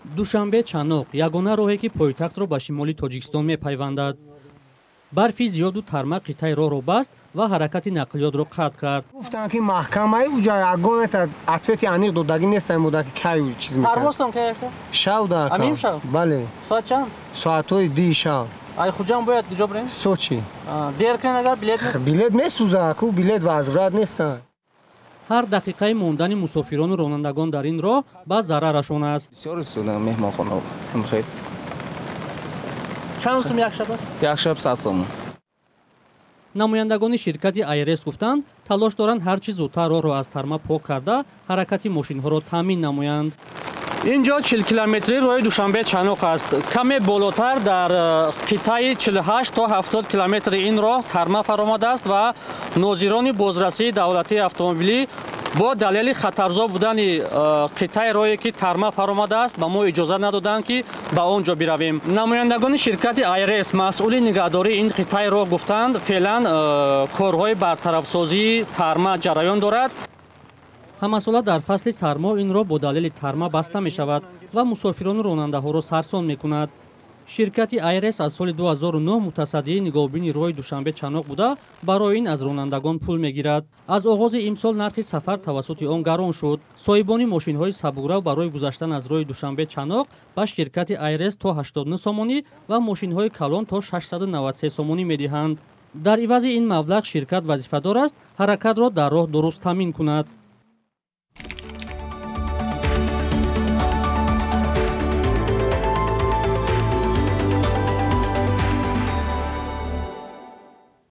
Душанбе Чаноқ ягона роҳе, ки пойтахтро ба шимоли Тоҷикистон мепайвандад. Барфи зиёду тарма қитъаи роҳро баст ва ҳаракати нақлиётро қатъ кард. Гуфтанд, ки маҳкамаи уҷа ягонета ответи аниқ додагӣ нестам буда, ки кай чиз мекард. Парвозтон кай рафта? Шав да. Амин шав? Бале. Соат чанд? Соатҳои 2-и шав. Ай Хуҷанд бояд куҷо бирем? Сочи. Дер кунед агар, билет? Билет месӯза ку, билет возврат нестан. Ҳар дақиқаи мондани мусофирону ронандагон дар ин роҳ ба зарарашон аст. Бисёр истода меҳмонхона хел. Чанд сум як шаба? Як шаб 100 сом. Намояндагони ширкати АйРС гуфтанд, талош доранд ҳар чӣ зудтар роҳро аз тарма пок карда, ҳаракати мошинҳоро таъмин намоянд. Ин ҷо 40-километрии роҳи Душанбе Чаноқ аст. Каме болотар, дар қитъаи 48 то 70 километри ин роҳ, тарма фаромадааст ва нозирони бозрасии давлатии автомобилӣ бо далели хатарзо будани қитъаи роҳе, ки тарма фаромадааст, ба мо иҷоза надоданд, ки ба он ҷо биравем. Намояндагони ширкати АйРС, масъули нигаҳдории ин қитъаи роҳ, гуфтанд, феълан корҳои бартарафсозии тарма ҷараён дорад. Ҳамасола дар фасли сармо ин роҳ бо далели тарма баста мешавад ва мусофирону ронандаҳоро сарсон мекунад. Ширкати АйРС аз соли 2009 мутасаддии нигоҳубини роҳи Душанбе Чаноқ буда, барои ин аз ронандагон пул мегирад. Аз оғози имсол нархи сафар тавассути он гарон шуд. Соҳибони мошинҳои сабукрав барои гузаштан аз роҳи Душанбе Чаноқ ба ширкати АйРС то 89 сомонӣ ва мошинҳои калон то 693 сомонӣ медиҳанд. Дар ивази ин маблағ ширкат вазифадор аст, ҳаракатро дар роҳ дуруст таъмин кунад.